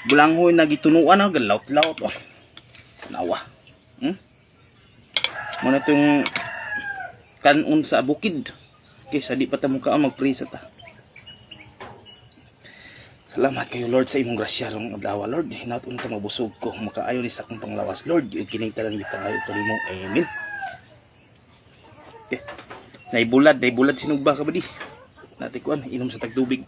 Bulanghoy na gitunuan na galaut-laut oh. Nawa. Muna itong kanon sa bukid. Okay, sa di pa ta muka magprisa ta. Salamat kayo, Lord, sa imong grasya rong adlaw, Lord. Hinaut unta mabusog ko, makaayo ni sa akong panglawas, Lord. Ug kining tanan gipangayo ko nimo. Amen. Okay. Naibulad, naibulad sinugba ka ba di? Nati kuan, inom sa tagtubig.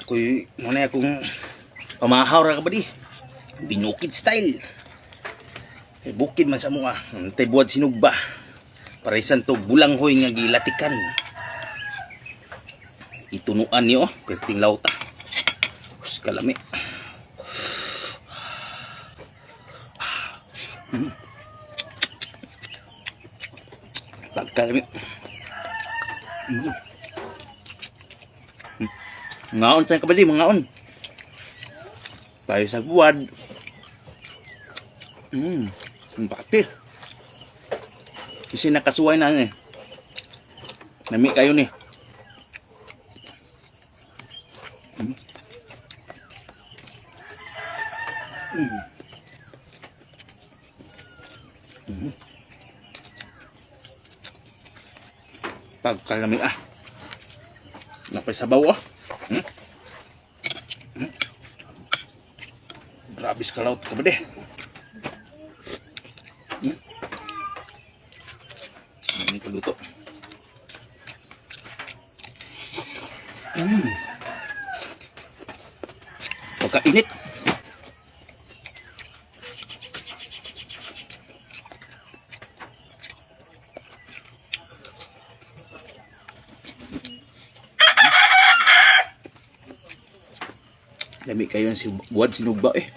Ako'y, muna akong pamahaw ra ka ba di? Binukid style. Kay bukid man sa mua. Antay buwad sinugba. Paresan to bulanghoy nga gilatikan. Itunuan niyo, oh, perting lauta. Hus kalami. Pagkalami. Ngaon sa kabali, mga. Tayo sa buwad. Ang pati. Kasi nakasuway na eh. Nami kayo ni. Pagkalami ah. Napay sabaw ah. Grabe sa kalaut ka ba de? Ano paluto? Pagkainit. Lami kayo ang buwad sinugba eh.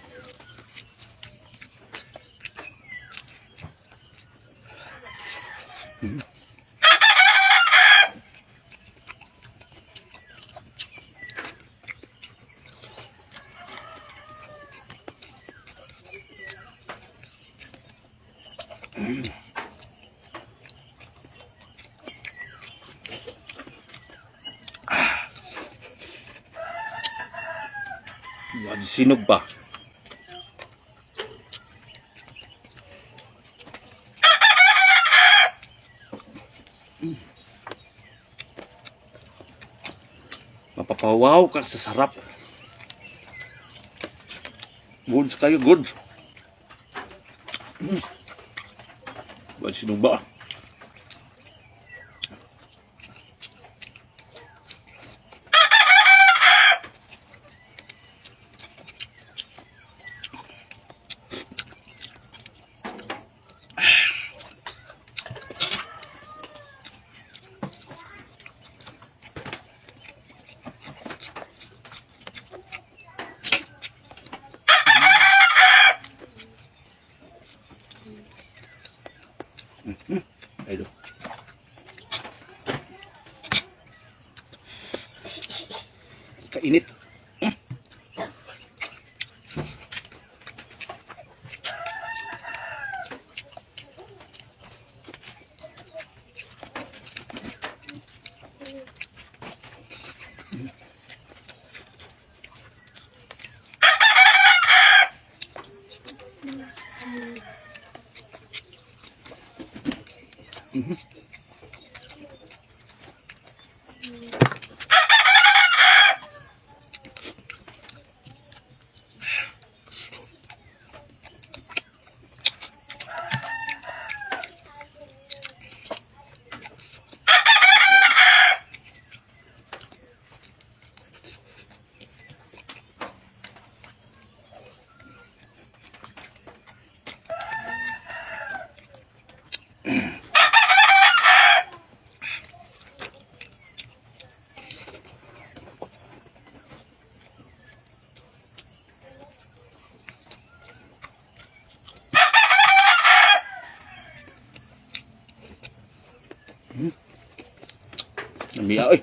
Buwad sinugba. Mapapawaw ka sa sarap. Goods kayo, goods. Buwad sinugba. Ay, do. Kainit. Namiya oy.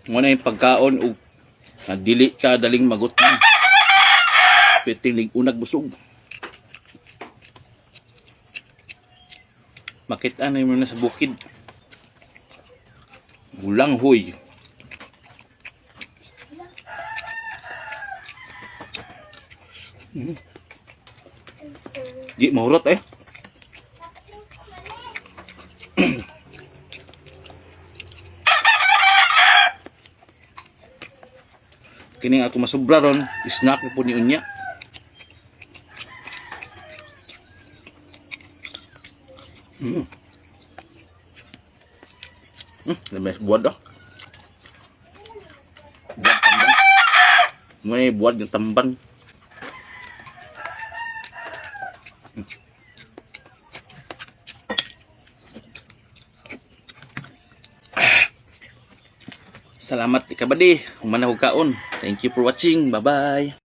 Mo na yung pagkaon ug nga dili ka daling magutom. Piting lig-unag busog. Makita na mo na sa bukid. Bulanghoy. Di mahurot eh. Kini ako masubra ron, snack na po ni unya. May buwad ah. Buwad tamban. May buwad ng tamban. Salamat, kabady. Human na kaon. Thank you for watching. Bye-bye.